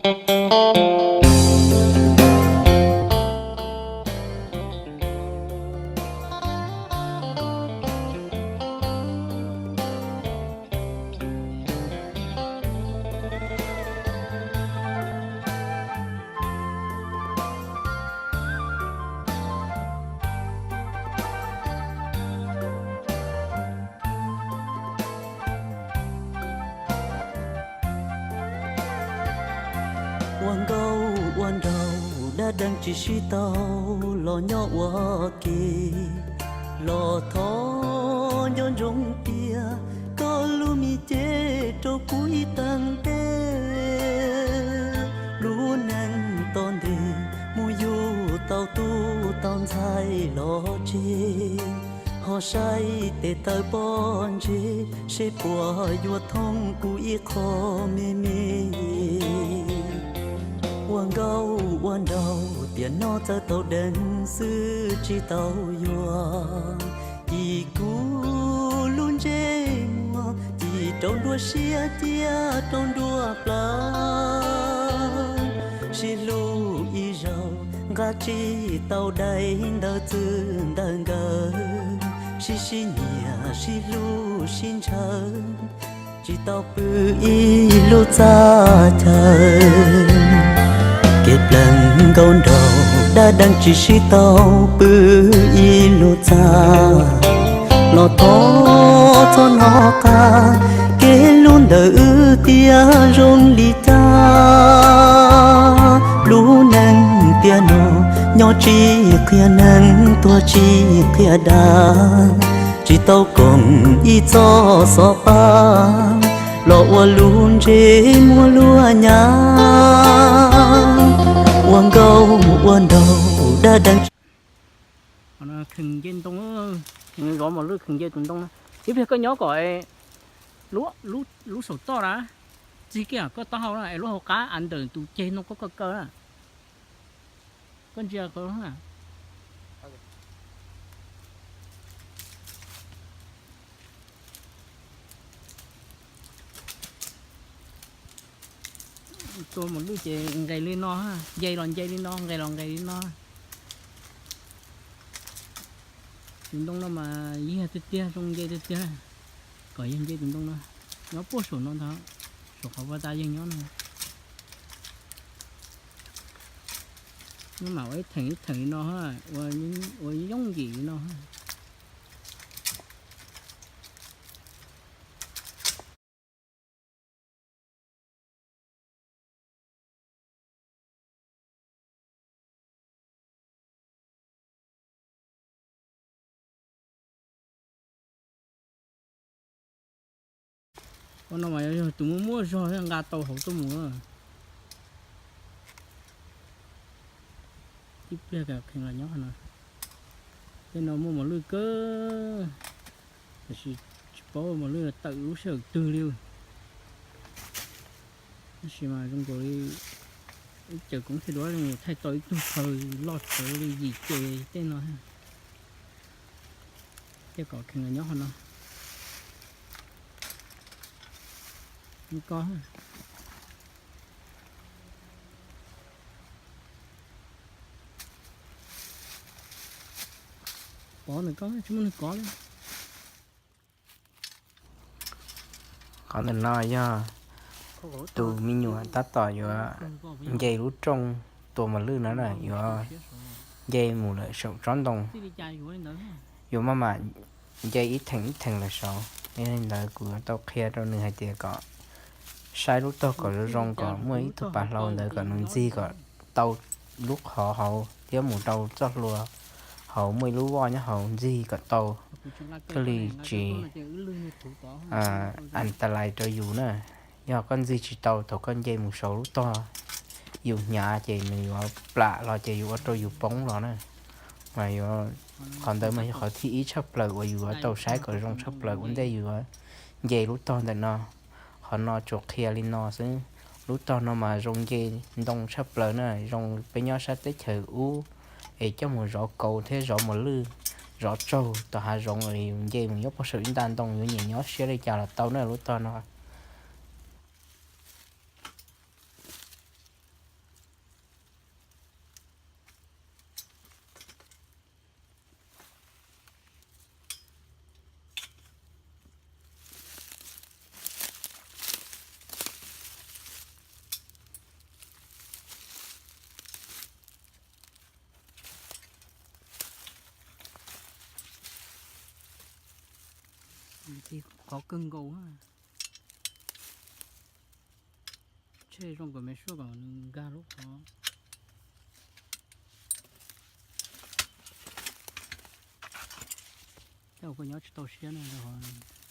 Ua nkauj ua nraug dab deev tsis sib tau los nyob ua ke, los thov nco ntsoov tias koj lub me cev rau kuv ib tag ntev. Lub neej tom ntej mus yug tau tub tau ntxhais los tseg, ho saib tes taw pob ntseg seb puas yuav thoob kuv ib qho me me. Ua nkauj ua nraug tiam no txawm tau deev xwb tsis tau yuav, ci kuv lub ntsej muag ci rau nruab siab cia rau nruab plawv. Sib hlub ib zaug nqa tsis tau dai ntawv txwv ntawv nkawm, sib sib nyiam sib hlub sib ntshaw, tsis tau pw ib lub txaj chaw. Kev plees nkauj nraug dab deev tsis sib tau pw ib lub txaj, los thov txhob hnov qab kev hlub ntawm wb tias zoo li cas. Lub neej tiam no nyob tsis qhia neeg tuag tsis qhia dab, tsis tau koom ib txoj xov pab los ua lub ntsej muag luag nyav. Ua nkauj ua nraug dab deev. Kheej nce ntoo, zov mos lwj kheej nce tus ntoo na. Ib pliag koj nyob kom lub saum toj na, txig kiag koj taub hau na es lub hauv qab av ntawm tus ceg ntoo koj kaw kaw na. Koj ntsia ko. Tua mos lwj ces nqes li no, nce los nce li no, nqes los nqes li no. Tus ntoo no mas yog tiag tiag zoo nce tiag tiag, kom yog nce tus ntoo no. Nyob puag saum no ntag, saum qhov vaj tas yeej nyob no. Nws mam ua ib theem ib theem li no, ua yooj yim li no. Ua no mas yog tus muaj muaj zog thiaj nqa tau hauv tuaj mus. Ib pliag kheev los nyob no. Tej no muaj mos lwj kawg, tiam sis tsis paub mos lwj tawm lub sij hawm twg li. Tab sis mas zoo nkaus li ib cawv koob thiaj duab zoo thaij tau ib tug phawj loj txawv li yim ce tej no. Thiaj kom kheev los nyob qhov no. Ko pov ntawm ko tsis muaj neeg kov li. Qhov ntawm no yog tus me nyuam tab tom yuav nce lub rooj tua mos lwj no na, yuav nce mus lawm saum tsob ntoo. Yuav maj mam nce ib theem ib theem lawm saud. Yog li ntawd kuv yuav tau qhia rau nws hais tias kom saib lub tog kom zoo zoo, kom muaj ib tug pas hlau ntawd kom nws ntxig kom tau lub qhov hauv thiab mus rau txoj hlua hauv, muaj ib lub voj nyob hauv, ntxig kom tau, thiaj li tsis antalais rau yus na. Yog koj ntxig tsis tau, thaum koj nce mus saud lub tog yus hnyav ces nws yuav plam los ces yuav ua rau yus poob los na. Mas yuav, qhov ntawd mas yog qhov thib ib tshaj plaws uas yus yuav tau saib kom zoo tshaj plaws ua ntej yus yuav nce lub tog ntawm no. Qhov no tsuas qhia li no xwb. Lub tog no mas zoo nce ntoo tshaj plaws na, zoo peb nyob sab teb chaws ub es coj mus zov kauv thiab zov mos lwj, zov tsaug tom hav zoov, nce mus nyob puag saum ib nta ntoo yuav nyiam nyob siab li cas los tau na lub tog no. Qhov kawg nkaus. Tsheb zoo kawg me suab kom nws nkag lub qhov. Tej zaum koj nyob tsis tau siab no rau qhov